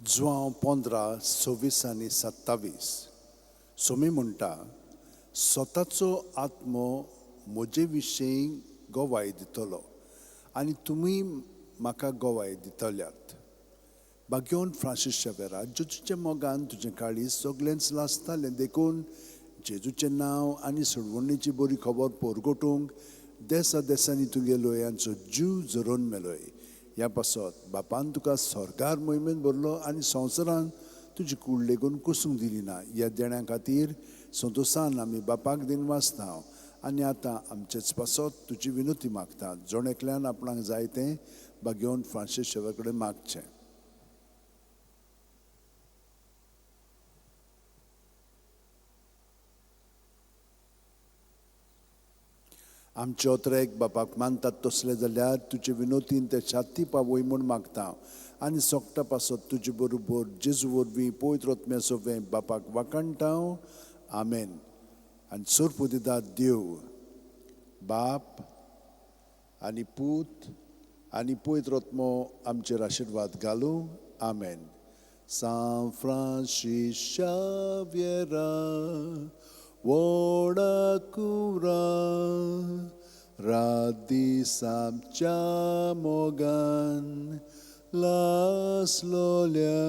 जुवांव 15, 26 आनी 27. सोमी म्हणटा, स्वताचो आत्मो म्हजे विशीं गवाय दितलो आनी तुमी म्हाका गवाय दितल्यात. भाग्यवंत फ्रांसीस शावेरा, जेजूच्या मोगान तुजें काळीज सगळेंच लासतालें, देखून जेजूचें नांव आनी सोडवणीची बरी खबर पोरगोटूंक देसा देसांनी तुगे लोयांचो जीव झरोवन मेलोय. ह्या पासत बापान तुका स्वर्गार मोहिमेन भरलो आनी संवसारान तुजी कूड लेगून कुसूंक दिली ना. ह्या देण्या खातीर संतोसान आमी बापाक दिन वाचता आनी आतां आमचेच पासत तुजी विनोती मागता. जण एकल्यान आपणाक जाय तें भाग्यवंत फ्रांसीस शेवा कडेन मागचें. आमचे ओतरेक बापाक मानतात तसले जाल्यार तुजे विनोतीन ते छाती पावय म्हूण मागता आनी सोकटा पासत तुजे बरोबर जेजू वरवीं पवित्र आत्म्या सोवें बापाक वाखाणटा. आमेन. आनी सोरपुदिदा देव बाप आनी पूत आनी पवित्र आत्मो आमचेर आशिर्वाद घालूं. आमेन. सांत फ्रांसीस शाव्येरा व्हडा कुवरा रात दीस आमच्या मोगान लासलोल्या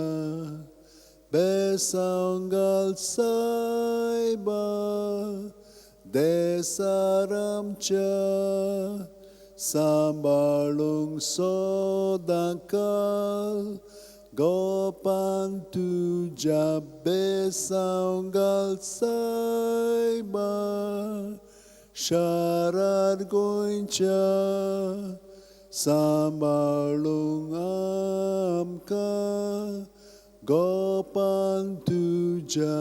बेसांव घाल सायबा देसार आमच्या सांबाळूंक सदां काल गोपान तुज्या बेसांव घाल सायबा शारार गोंयच्या सांबाळूंक आमकां गोपान तुज्या.